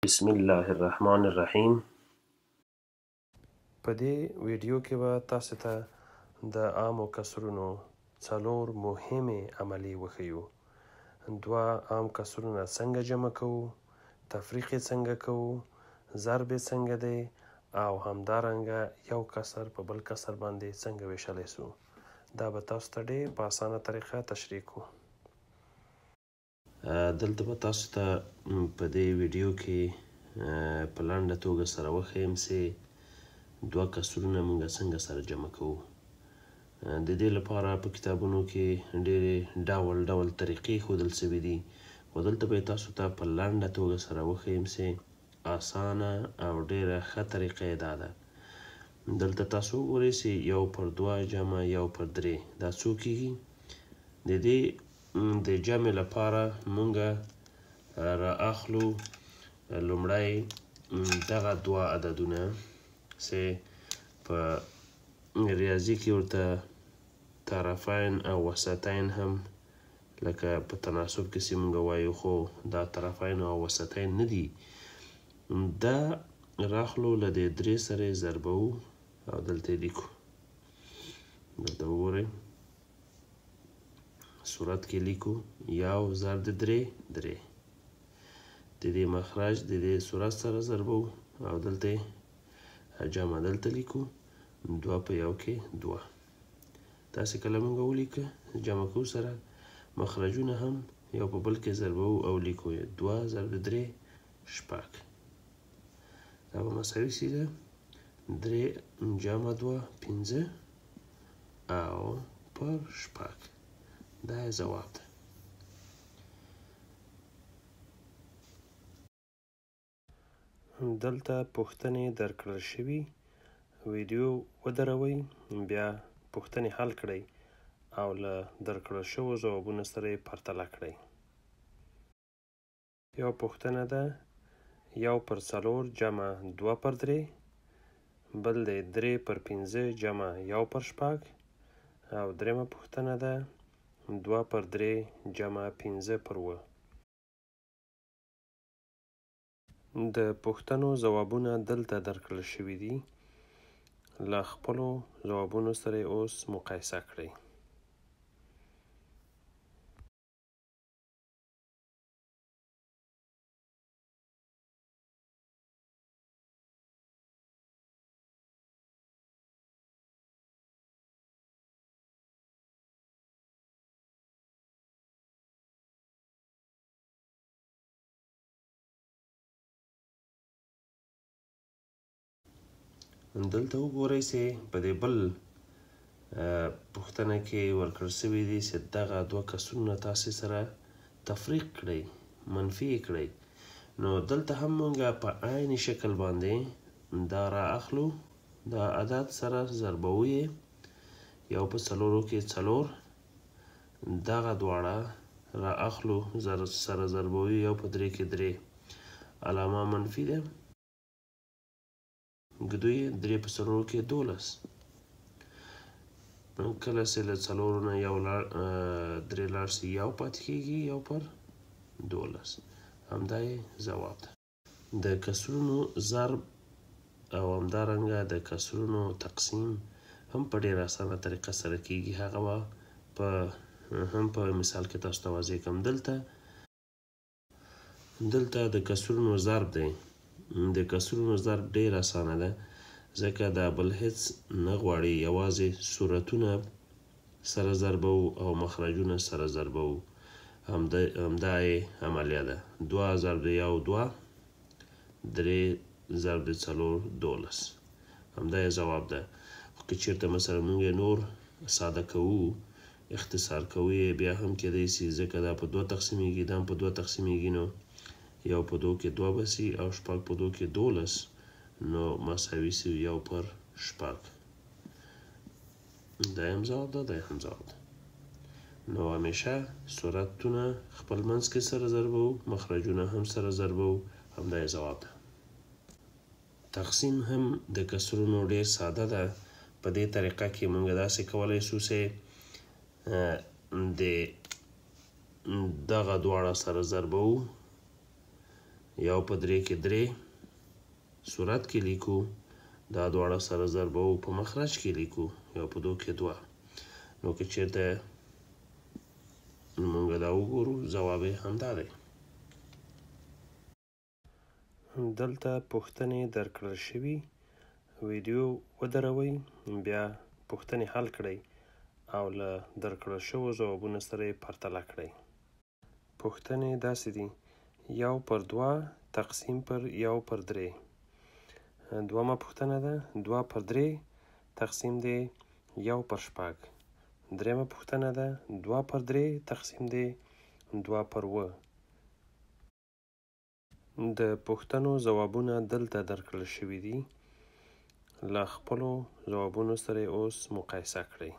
بسم الله الرحمن الرحیم. په دې ویډیو کې به تاسو ته د عامو کسرونو څلور مهمې عملي وښیو. دوه عام کسرونه څنګه جمع کوو، تفریق یې څنګه کوو، ضرب یې څنګه دی، او همدارنګه یو کسر په بل کسر باندې څنګه ویشلی سو. دا به تاسو ته ډېر په اسانه طریقه تشریح کړو. دلته به تاسو ته په دې ویډیو کې په لنډه توګه سره وښیم چې دوه کسرونه موږ څنګه سره جمع کوو. د دې لپاره په کتابونو کې ډېرې ډول ډول طریقې ښودل شوي دي، خو دلته به تاسو ته په لنډه توګه سره وښیم چې اسانه او ډېره ښه طریقه یې دا ده. دلته تاسو وګورئ چې 1/2 جمع 1/3 دا څو کېږي. د دې د جمع لپاره مونږ را اخلو لومړی دغه دوه عددونه چې په ریاضي کې ورته طرفین او وسطین هم لکه په تناسب کې چې مونږ وایو، خو دا طرفین او وسطین نه دي. دا راخلو له دې درې سره یې ضربوو او دلته یې لیکو. دلته وګورئ صورت کې لیکو 1 ضرب 3 3، د دې مخرج د دې صورت سره ضربوو او دلته جمع دلته لیکو 2 په 1 کې 2. داسې کله موږ ولیکه جمع کوو سره مخرجونه هم یو په بل کې ضربوو او لیکو 2 ضرب 3 6. دا به مساوي سي ده 3 جمع 2 5 او پر 6. دا یې ځواب ده. دلته پوښتنې درکړل شوي، ویډیو ودروئ، بیا پوښتنې حل کړئ او له درکړل شوو ځوابونو سره یې پرتله کړئ. یو پوښتنه ده 1/4 جمع 2/3، بل دی 3/5 جمع 1/6، او درېیمه پوښتنه ده 2/3 جمع 5/7. د پوښتنو ځوابونه دلته درکړل شوي دي، له خپلو ځوابونو سره یې اوس مقایسه کړئ. دلته وګورئ چې په دې بل پوښتنه کې ورکړل شوي دي چې دغه دوه کسرونه تاسې سره تفریق کړئ، منفي یې کړئ. نو دلته هم مونږ په عین شکل باندې دا را اخلو، دا عدد سره ضربوو یې 1 په 4 کې 4، دغه دواړه را اخلو سره ضربوو یې 1 په 3 کې 3، علامه منفي ده، ږدو یې 3 په 4 کې 12. کله چې له 4 نه 3 لاړ سي 1 پاتې کېږي، 1/12. همدا یې ځواب ده. د کسرونو ضرب او همدارنګه د کسرونو تقسیم هم په ډېره اسانه طریقه سره کېږي. هغه به هم په مثال کې تاسو ته واضح کړم. دلته د کسرونو ضرب دی. د کسرونو ضرب ډېر اسانه ده، ځکه دا بل هیڅ نه غواړي، یوازې صورتونه سره ضربوو او مخرجونه سره ضربوو. همدا یې عملیه ده. 2 ضرب 1 2، 3 ضرب 4 12، همدا یې ځواب ده. خو که چېرته مثلا موږ یې نور ساده کوو، اختصار کوو یې، بیا هم کېدای سي، ځکه دا په 2 تقسیمېږي، دا هم په 2 تقسیمېږي، نو 1 په 2 کې 2 به سي او 6 په 2 کې 12، نو مساوي سي 1/6. دا هم ځواب ده، دا هم ځواب ده. نو همیشه صورتونه خپل منځ کې سره ضربوو، مخرجونه هم سره ضربوو، همدا یې ځواب ده. تقسیم هم د کسرونو ډېر ساده ده. په دې طریقه کې موږ داسې کولی سو چې د دغه دواړه سره ضربوو، یو په درې کې درې صورت کې لیکو، دا دواړه سره ضربوو په مخرج کې لیکو، یو په دوه کې دوه. نو که چېرته موږ دا وګورو ځواب یې همدا دی. دلته پوښتنې درکړل شوي، ویډیو ودروئ، بیا پوښتنې حل کړئ او له درکړل شوو ځوابونو سره یې پرتله کړئ. پوښتنې داسې دي: یو پر دوه تقسیم پر یو پر درې. دوهمه پوښتنه ده: دوه پر درې تقسیم دی یو پر شپږ. درېیمه پوښتنه ده: دوه پر درې تقسیم دی دوه پر اووه. د پوښتنو ځوابونه دلته درکړل شوي دي، له خپلو ځوابونو سره یې اوس مقایسه کړئ.